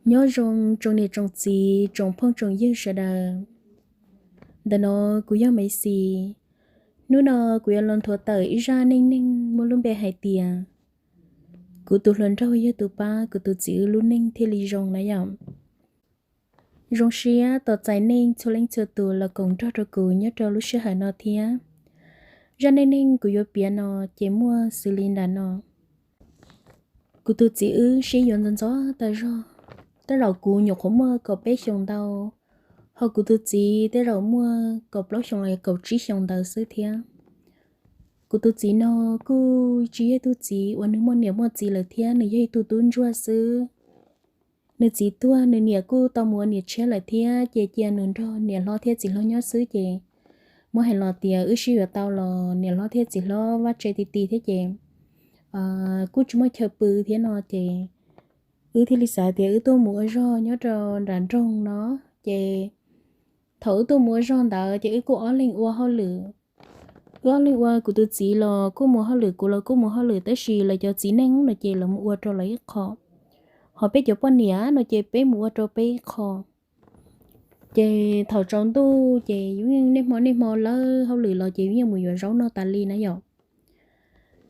Nyob zoo tsoom niam tsoom txiv tsoom phooj tsoom ywg sawv daws. Ntawm no kuv yog Maiv Xis. Hnub no kuv yuav los nthuav tawm ib zaj neej neeg muaj lub npe hais tias kuv tus hluas nraug yog tus pab kuv tus txiv wb lub neej thiaj li zoo na yom. Zoo siab tos txais nej txhua leej txhua tus los koom nrog rau kuv nyob rau lub sij hawm no thiab. Zaj neej neeg kuv yuav piav no ces muaj xws li nram no. Kuv tus txiv wb sib yuav ntxov ntxov tas zog. Tej zaum kuv nyuam qhuav muaj kaum peb xyoos ntau, ho kuv tus txiv tej zaum muaj kaum plaub xyoos los kaum tsib xyoos ntawd xwb thiab. Kuv tus txiv no kuj tsis yog ib tug txiv uas nws muaj niam muaj txiv lawm thiab, nws yog ib tug tub ntsuag xwb. Nws txiv tuag, nws niam kuj tau mus ua niam tshiab lawm thiab, ces cia nws nrog niam hlob thiab txiv hlob nyob xwb. Ces muab hais los tias wb sib yuav tau los niam hlob thiab txiv hlob vaj tse ti ti thiab ces kuj tsis muaj chaw pw thiab no ces wb thiaj li xav tias wb tuaj mus ua zog nyob rau nram nroog no. Ces thaum wb tuaj mus ua zog ntawd ces wb kuj ob leeg ua hauj lwm. Wb ob leeg ua, kuv tus txiv los kuj mus hauj lwm, kuv los kuj mus hauj lwm, tab sis lawv cov txiv neej no ces lawv mus ua rau lawv ib qho, ho peb cov poj niam no ces peb mus ua rau peb ib qho. Ces thaum tsaus ntuj ces yeej niaj hmo niaj hmo lawb hauj lwm los ces yeej mus yuav zaub noj tas li na yom.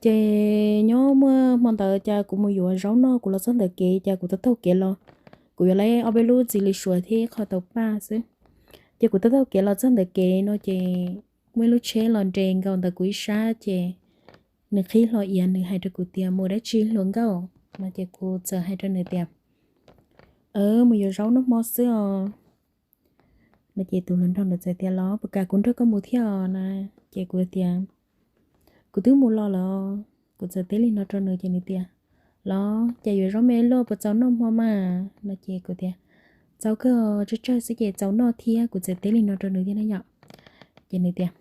Ces nyob muaj hmo ntawd cas kuv mus yuav zaub noj, kuv los txog ntawm kev cas kuv taug taug kev los, kuv yuav lawv ob peb lub txiv lws suav thiab ib qho tau paj xwb. Ces kuv taug taug kev los txog ntawm kev no ces muaj ib lub tsheb los nres nkaus ntawm kuv ib sab ces nws qhib hlo iav, nws hais rau kuv tias mus dab tsi hluas nkauj no ces kuv txawm hais rau nws tias mus yuav zaub noj hmo xwb os. No ces tus hluas nraug ntawd txawm tias los puas kam kuv nrog koj mus thiab os na. Ces kuv tias kuv twb mus los lawm. Kuv txawm teb li no rau nws ces nws tias los cas yuav zaub me luaj puas txaus noj hmo mas no ces kuv tias txaus kawg, tsawg tsawg xwb ces txaus noj thiab. Kuv txawm teb li no rau nws thiab na yom. Ces nws tias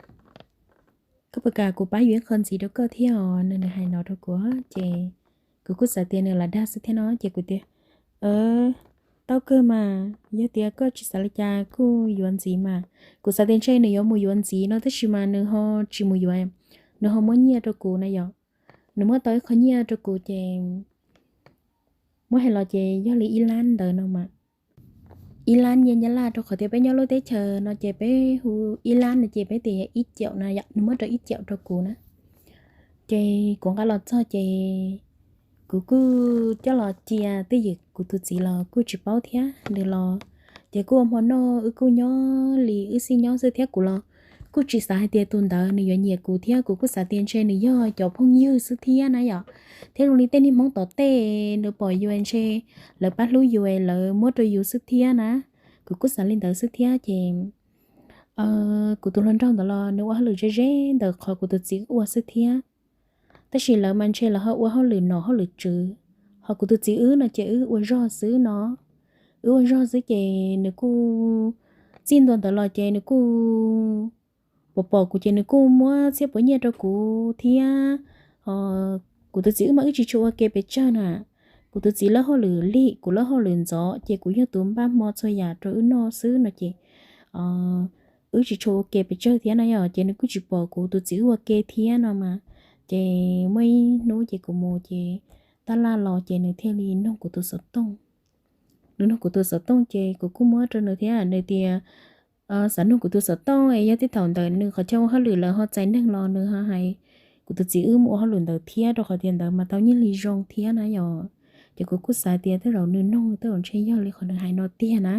koj puas kam kuv pab yuav ib qho ntxiv rau koj thiab os no, nws hais no rau kuv ces kuv kuj xav tias nws lam dag xwb thiab no ces kuv tias tau kawg mas, yog tias koj tsis xav li cas kuj yuav ntxiv mas. Kuv xav tias ntshe nws yuav mus yuav ntxiv no tab sis mas nws ho tsis mus yuav, nws ho muab nyiaj rau kuv na yom. Nws muab tau ib qho nyiaj rau kuv ces muab hais los ces yog li ib lab ntawd no mas. Ib lab nyiaj Nyab Laj, rau qhov tias peb nyob lub teb chaws no ces peb hu ib lab no ces peb tias ib caum na yom, nws muab rau ib caum rau kuv na. Ces kuv nqa los txog ces kuv kuj coj los cia twj ywm, kuv tus txiv los kuj tsis paub thiab. Nws los ces kuj ua hmo noj, wb kuj nyob li wb xij nyob xwb thiab. Kuv los kuj tsis xav hais tias tus ntawd nws yuav nyiam kuv thiab, kuv kuj xav tias ntshe nws yog cov phooj ywg xwb thiab na yom. Thiab zoo li tej niag Hmoob tom tej nws pom yus ntshe lawv pab hlub yus, lawv muab rau yus xwb thiab na. Kuv kuj xav li ntawd xwb thiab ces kuv tus hluas nraug ntawd los nws ua hauj lwm ze ze ntawm qhov kuv tus txiv ua xwb thiab. Tab sis lawv mas ntshe lawv ho ua hauj lwm nom hauj lwm tswv, ho kuv tus txiv wb no ces wb ua zog xwb no. Wb ua zog xwb ces nws kuj, txij ntua ntawd los ces nws kuj pom pom kuv ces nws kuj muab txhiab puav nyiaj rau kuv thiab. Kuv tus txiv wb mas wb tsis tshua ua ke pes tsawg na. Kuv tus txiv lawb hauj lwm lig, kuv lawb hauj lwm ntxov ces kuv yog tus npaj hmo txhua yam rau wb noj xwb no ces wb tsis tshua ua ke pes tsawg thiab na yom. Ces nws kuj tsis pom kuv tus txiv wb ua ke thiab no mas. Ces muaj ib hnub ces kuv mus ces tab laj los ces nws thiaj li nug kuv tus xov tooj. Nws nug kuv tus xov tooj ces kuv kuj muab rau nws thiab, nws tias xav nug kuv tus xov tooj es yog tej thaum ntawm nws qhov chaw ua hauj lwm lawv ho txais neeg los nws ho hais kuv tus txiv wb mus ua hauj lwm ntawd thiab, rau qhov tias ntawd mas tau nyiaj hli zoo thiab na yom. Ces kuv kuj xav tias tej zaum nws nug tej zaum ntshe yog li qhov nws hais no tiag na.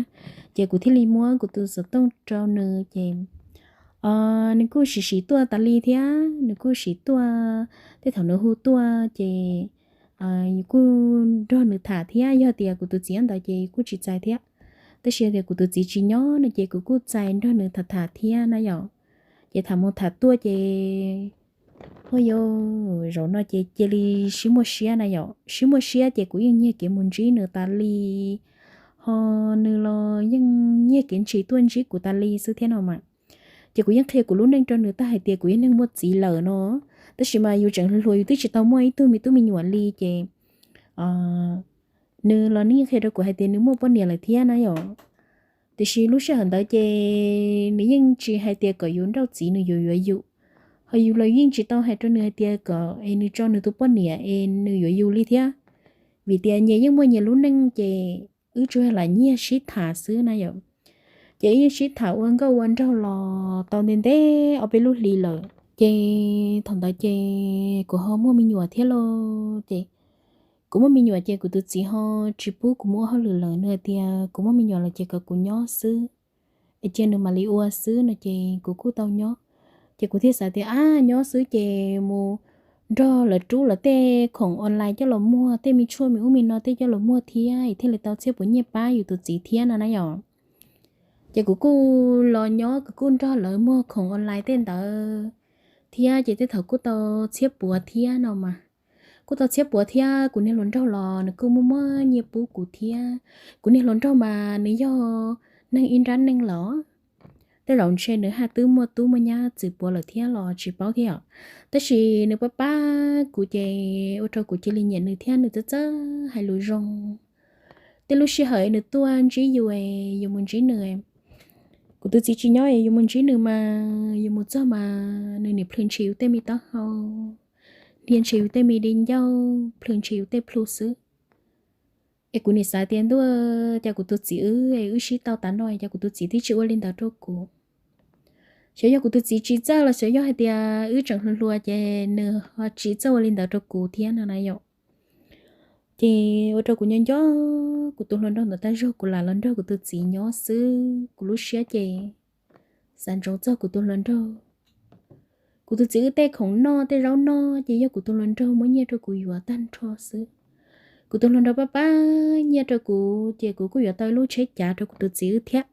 Ces kuv thiaj li muab kuv tus xov tooj rau nws ces nws kuj sim sim tuaj tas li thiab, nws kuj sim tuaj, tej thaum nws hu tuaj ces kuj nrog nws tham thiab. Yog tias kuv tus txiv nyob ntawd ces kuj tsis txais thiab, tab sis yog tias kuv tus txiv tsis nyob no ces kuv kuj txais nrog nws tham tham thiab na yom. Ces tham mus tham tuaj ces, ua yog zaum no ces cia li sib muaj siab na yom. Sib muaj siab ces kuv yeej nyiag kev mus ntsib nws tas li, ho nws los yeej nyiag kev ntshis tuaj ntsib kuv tas li xwb thiab no mas. Ces kuv yeej qhia kuv lub neej rau nws tag hais tias kuv yog neeg muaj txiv lawm no, tab sis mas yus tseem hluas yus twb tsis tau muaj ib tug me tub me nyuam li ces nws los nws yeej qhia rau kuv hais tias nws muaj poj niam lawm thiab na yom. Tiam sis lub sij hawm ntawd ces nws yeej tsis hais tias kom yus nrauj txiv nws yuav yuav yus, ho yus los yeej tsis tau hais rau nws hais tias kom es nws tso nws tus poj niam es nws yuav yus li thiab. Vim tias nyias yeej muaj nyias lub neej ces wb tsuas lam nyiag sib tham xwb na yom. Ces wb yeej sib tham ua nkauj ua nraug los tau ntev ntev ob peb lub hlis lawm. Ces thaum ntawd ces kuv ho muaj me nyuam thiab lauj. Ces kuv muaj me nyuam ces kuv tus txiv ho tsis pub kuv mus ua hauj lwm lawm, nws hais tias kuv muaj me nyuam lawm ces kom kuv nyob xwb, es cia nws mam li ua xwb no ces kuv kuj tau nyob. Ces kuv thiaj xav tias ab nyob xwb ces mus nrog lawv rub lawv tej khoom online coj los muag, tej me tshuaj me ub me no tej coj los muag thiab es thiaj li tau txhiab puav nyiaj pab yus tus txiv thiab no na yom. Ces kuv kuj los nyob kuv kuj nrog lawv muag khoom online tej ntawd thiab ces tej thaum kuj tau txhiab puav thiab no mas. Kuj tau txhiab puav thiab kuv niag hluas nraug los nws kuj muaj muaj nyiaj pub kuv thiab. Kuv niag hluas nraug mas nws yog neeg ib nrab neeg los tej zaum ntshe nws haj twb muaj tub muaj nyab txwm puav lawm thiab los tsis paub thiab os. Tab sis nws pab pab kuv ces ua rau kuv cia li nyiam nws thiab nws txawj txawj hais lus zoo. Tej lub sij hawm nws tuaj ntsib yus, yus mus ntsib nws, kuv tus txiv tsis nyob es yus mus ntsib nws mas yus mus txog mas nws nim plhws ntshis yus tej me taub hau, nias ntshis yus tej me di ncauj, plhws ntshis yus tej plhu xwb. Es kuv nim xav tias ntuj, cas kuv tus txiv wb es wb sib tau tav no es cas kuv tus txiv twb tsis ua li ntawd rau kuv. Xyov yog kuv tus txiv tsis txawj los xyov yog hais tias wb tseem hluas hluas ces nws ho tsis txawj ua li ntawd rau kuv thiab no na yom. Ces ua rau kuv nyob nco kuv tus hluas nraug ntawd tag zog kuv lam los nrog kuv tus txiv nyob xwb, kuv lub siab ces xav ntsoov txog kuv tus hluas nraug. Kuv tus txiv wb tej khoom noj tej zaub noj ces yog kuv tus hluas nraug muab nyiaj rau kuv yuav tag nrho xwb. Kuv tus hluas nraug pab pab nyiaj rau kuv ces kuv kuj yuav tau ib lub tsheb cav rau kuv tus txiv wb thiab.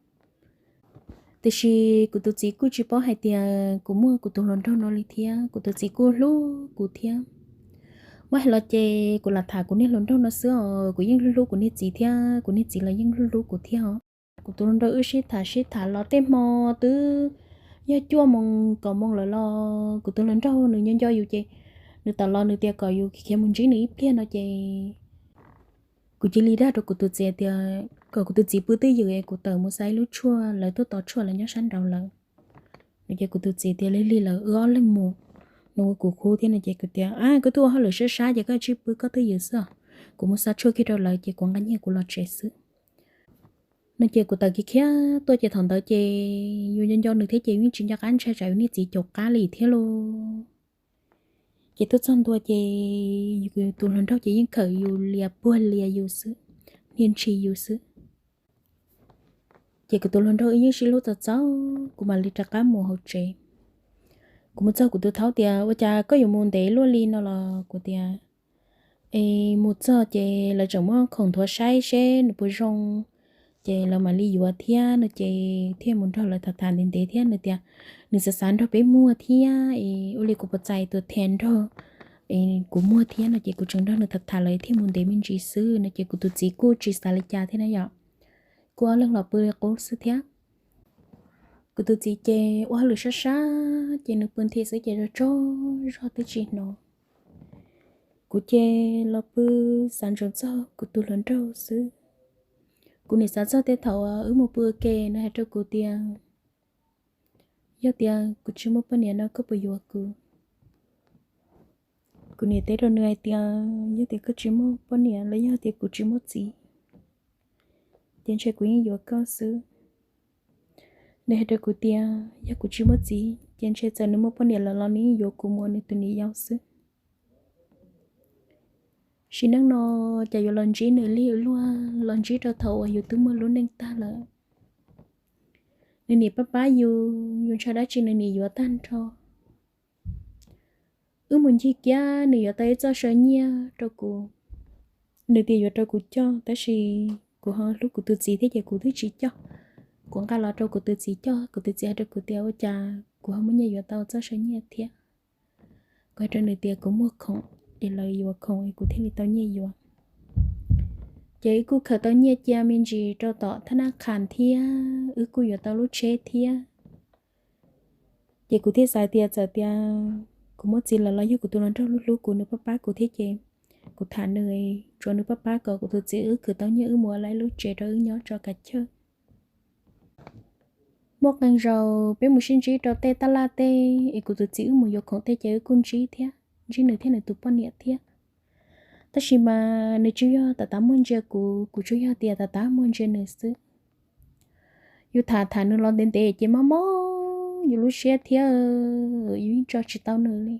Tiam sis kuv tus txiv kuj tsis paub hais tias kuv muaj kuv tus hluas nraug no li thiab, kuv tus txiv kuj hlub kuv thiab. Muab hais los ces kuv lam tham kuv niag hluas nraug no xwb os, kuv yeej hlub hlub kuv niag txiv thiab kuv niag txiv los yeej hlub hlub kuv thiab os. Kuv tus hluas nraug wb sib tham sib tham los tej hmo twb yog cuaj moos kaum moos lawm los kuv tus hluas nraug nws nyob nco yus ces nws tawm los nws tias kom yus khiav mus ntsib nws ib pliag no ces kuv cia li dag rau kuv tus txiv tias kom kuv tus txiv pw twj ywm es kuv tawm mus xa ib lub tshuaj, lawv tuaj tos tshuaj lawv nyob sab nraud lawm. No ces kuv tus txiv tias lig lig lawm wb ob leeg mus, nws ua kuv khub thiab no ces kuv tias ab koj twb ua hauj lwm sab sab ces koj cia li pw koj twj ywm xwb os, kuv mus xa tshuaj kiag rau lawv ces kuv nqa nyiaj kuv los tsev xwb. No ces kuv tawm kiag khiav tuaj ces thaum ntawd ces yus nco nco nws thiab ces yeej tsis nco qab ntshai tsam yus niag txiv caum qab li thiab lauj. Ces tuaj txog ntua ces yus tus hluas nraug ces yeej khawm yus lias puag lias yus xwb, nias ntshis yus xwb. Ces kuv tus hluas nraug wb yeej sib hlub txaus txaus, kuv mam li rov qab mus hauv tsev. Kuv mus txog kuv tus thaub tias ua cas koj yuav mus ntev luaj li no los? Kuv tias es mus txog ces lawv tseem muab khoom nthuav saib seb nws puas zoo, ces lawv mam li yuav thiab no ces thiaj mus nrog lawv tham tham ntev ntev thiab nws tias nws xav xav nrog peb muag thiab es ua li kuv puas txais tus thias nrog kuv muag thiab no ces kuv tseem nrog nws tham tham lawv thiaj mus ntev me ntsis xwb no ces kuv tus txiv kuj tsis xav li cas thiab na yom. Kuj ob leeg los pw li qub xwb thiab. Kuv tus txiv ces ua hauj lwm sab sab ces nws pw nthi xwb ces tsaug zog twb tsis hnov. Kuv ces los pw xav ntsoov txog kuv tus hluas nraug xwb. Kuv nim xav txog tej thaum wb mus pw ua ke nws hais rau kuv tias yog tias kuv tsis muaj poj niam no koj puas yuav kuv? Kuv nim teb rau nws hais tias yog tias koj tsis muaj poj niam los yog tias kuv tsis muaj txiv ces ntshe kuv yeej yuav koj xwb. Nws hais rau kuv tias yog kuv tsis muaj txiv ces ntshe txawm nws muaj poj niam lawm los nws yeej yuav kuv mus ua nws tus niam yau xwb. Sim neej no cas yuav los ntsib nws li luag los ntsib rau thaum uas yus twb muaj lub neej tag lawm. Nws nim pab pab yus, yus ntshaw dab tsi nws nim yuav tag nrho. Wb mus ncig kiab nws yuav tau ib txoj saw nyiaj rau kuv. Nws tias yuav rau kuv coj tab sis kuv ho hlub kuv tus txiv thiab ces kuv twb tsis coj. Kuv nqa los rau kuv tus txiv coj, kuv tus txiv hais rau kuv tias ua cas kuv ho muaj nyiaj yuav tau txoj saw nyiaj thiab. Kuv hais rau nws tias kuv muag khoom es lawv yuav khoom es kuv thiaj li tau nyiaj yuav. Ces wb kuj khaws tau nyiaj cia me ntsis rau tom thab nab qhas thiab wb kuj yuav tau lub tsheb thiab. Ces kuv thiaj xav tias txawm tias kuv muaj txiv lawm los yog kuv tus hluas nraug hlub hlub kuv nws pab pab kuv thiab ces kuv tham nws, tsuav nws pab pab kom kuv tus txiv wb khwv tau nyiaj wb mus ua lub tsev rau wb nyob tso kav chawj. Muaj qee zaus peb mus sib ntsib rau tej taj laj tej es kuv tus txiv wb mus yuav khoom tej ces wb kuj ntsib thiab, ntsib nws thiab nws tus poj niam thiab. Tab sis mas nws tsuas yog tam tav muag ntsia kuv, kuv tsuas yog tias tam tav muag ntsia nws xwb. Yus tham tham nws los ntev ntev ces mob mob yus lub siab thiab, yus yeej tso tsis tau nws li.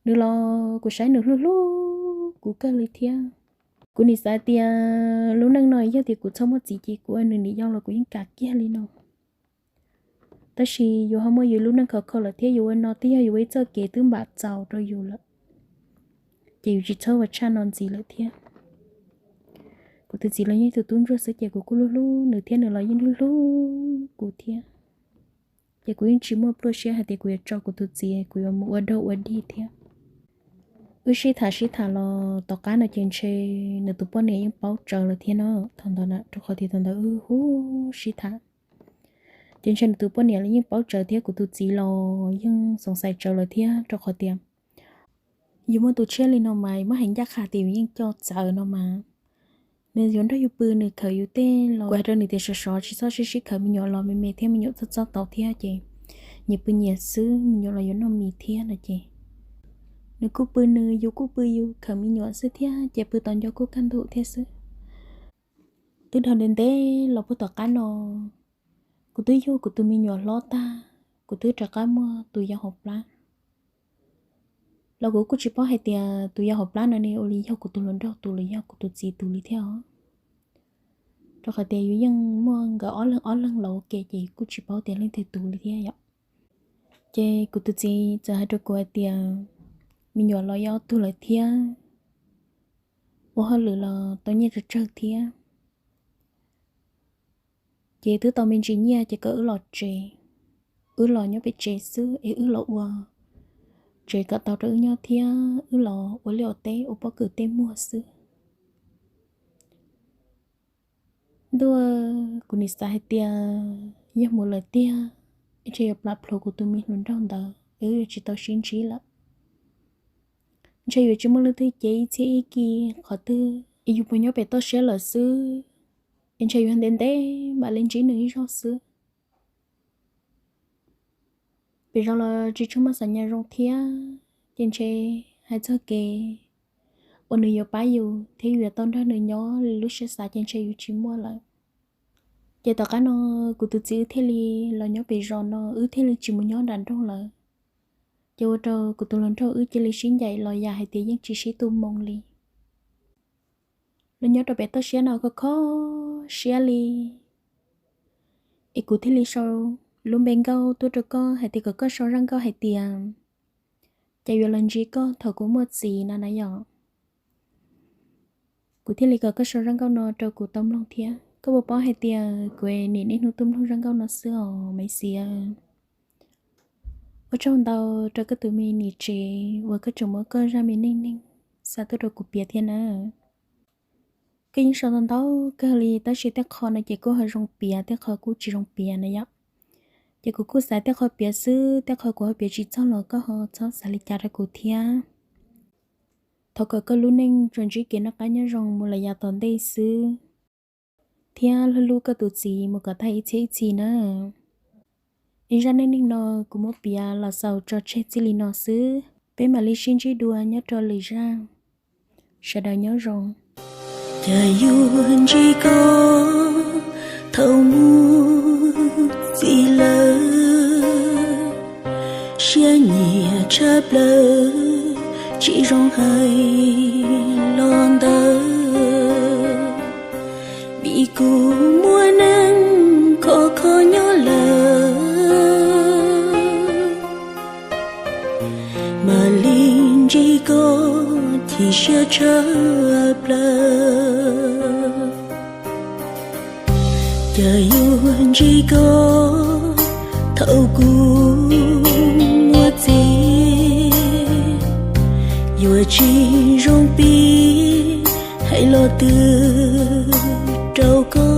Nws los kuv saib nws hlub hlub kuv kawg li thiab. Kuv nim xav tias lub neej no yog tias kuv txhob muaj txiv ces kuv ua nws niam yau los kuv yeej kam kiag li no. Tab sis yus ho muaj yus lub neej khov kho lawm thiab, yus ua no twb yog yus ua ib txoj kev twb npam txaus rau yus lawm, ces yus tsis txhob ua tshaj no ntxiv lawm thiab. Kuv tus txiv los yeej tus tub ntsuag xwb ces kuv kuj hlub hlub nws thiab, nws los yeej hlub hlub kuv thiab. Ces kuv yeej tsis muaj pluaj siab hais tias kuv yuav tso kuv tus txiv kuv yuav mus ua dog ua dig thiab. Wb sib tham sib tham los tom qab no ces ntshe nws tus poj niam yeej paub tsawv lawm thiab no. Thaum ntawd na, rau qhov tias thaum ntawd wb hu sib tham, ces ntshe nws tus poj niam los yeej paub tsawv thiab, kuv tus txiv los yeej xoom xais tsawv lawm thiab, rau qhov tias yus muaj tus tshiab li no mas yus muab hais ncaj qha tias yus yeej coj txawv no mas. Nws yuav nrog yus pw, nws khawm yus tej los kuv hais rau nws tias sov sov tsis txhob sib sib khawm, me nyuam los me me thiab, me nyuam txob txob tau thiab ces nyias pw nyias xwb, me nyuam los yuav noj mis thiab no ces nws kuj pw nws, yus kuj pw yus, khawm me nyuam xwb thiab ces pw tom nco kuj kaj ntug thiab xwb. Twb dhau ntev ntev los puag tom qab no, kuv twb yug kuv tus me nyuam hlob tag, kuv twb rov qab muaj tus yau hauv plab. Los kuv kuj tsis paub hais tias tus yau hauv plab no ne ua li yog kuv tus hluas nraug tus los yog kuv tus txiv tus li thiab os. Rau qhov tias yus yeej muaj nkawd ob leeg ob leeg los ua ke ces kuj tsis paub tias leej twg tus li thiab yom. Ces kuv tus txiv txawm hais rau kuv hais tias me nyuam los yog ob tug lawm thiab, ua hauj lwm los tau nyiaj tsawg tsawg thiab. Ces twb tau me ntsis nyiaj ces kom wb los tsev, wb los nyob pem tsev xwb es wb los ua tsev kom tau rau wb nyob thiab wb los ua liaj ua teb ua pob kws tej muag xwb. Ntuj, kuv nim xav hais tias yog mus lawm tiag, ntshe yuav plam plhuav kuv tus me hluas nraug ntawd es wb yuav tsis tau sib ntsib lawm. Ntshe yuav tsis muaj leej twg cev ib txhiab ib kis qhov twg, es yus puas nyob pem toj siab lawm xwb, es ntshe yuav ntev ntev mam li ntsib nws ib zaug xwb. Pem zos los tsis tshua muaj xas nyas zoo thiab, ces ntshe hais txog kev uas nws yuav pab yus thiab yus yuav tau nrog nws nyob li lub siab xav ces ntshe yus tsis muaj lawm. Ces tom qab no kuv tus txiv wb thiaj li los nyob pem zos no, wb thiaj li tsis mus nyob nram nroog lawm. Ces ua rau kuv tus hluas nraug wb cia li sib ncaim los yam hais tias yeej tsis sib tu moo li. Los nyob rau pem toj siab no kho kho siab li. Es kuv thiaj li sau lub npe nkauj tuaj rau koj hais tias kom koj sau zaj nkauj hais tias cas yuav los ntsib koj thaum kuv muaj txiv no na yom. Kuv thiaj li kom koj sau zaj nkauj no rau kuv tau mloog thiab. Koj puas paub hais tias kuv nim niaj hnub tuaj mloog zaj nkauj no xwb os Maiv Xiav. Ua tsaug ntau rau koj tus me niam tsev uas koj tseem muab koj zaj me neej neeg xa tuaj rau kuv piav thiab na. Koj yeej sau tau ntau kawg li tab sis tej qho no ces kuj ho zoo piav, tej qho kuj tsis zoo piav na yom. Ces kuv kuj xaiv tej qho piav xwb, tej qho kuv ho piav tsis txog los koj ho txhob xav li cas rau kuv thiab. Thov kom koj lub neej tsuas ntsib kev noj qab nyob zoo mus lawm yav tom ntej xwb, thiab hlub hlub koj tus txiv mus kom tag ib txhiab ib txhis na. Es zaj neej neeg no kuv muab piav los xaus tso tseg txij li no xwb, peb mam li sib ntsib dua nyob rau lwm zaj. Sawv daws nyob zoo. Cas yuav ntsib koj thaum muaj txiv lawm, siab nyiam tshaj plaws tsis zoo hais los ntawd, vim kuv muaj neej khov kho nyob lawm. Mam li ntsib koj chim siab tshaj plaws. Cas yuav ntsib koj thaum kuv muaj txiv, yuav tsis zoo pib hais lo twg rau koj.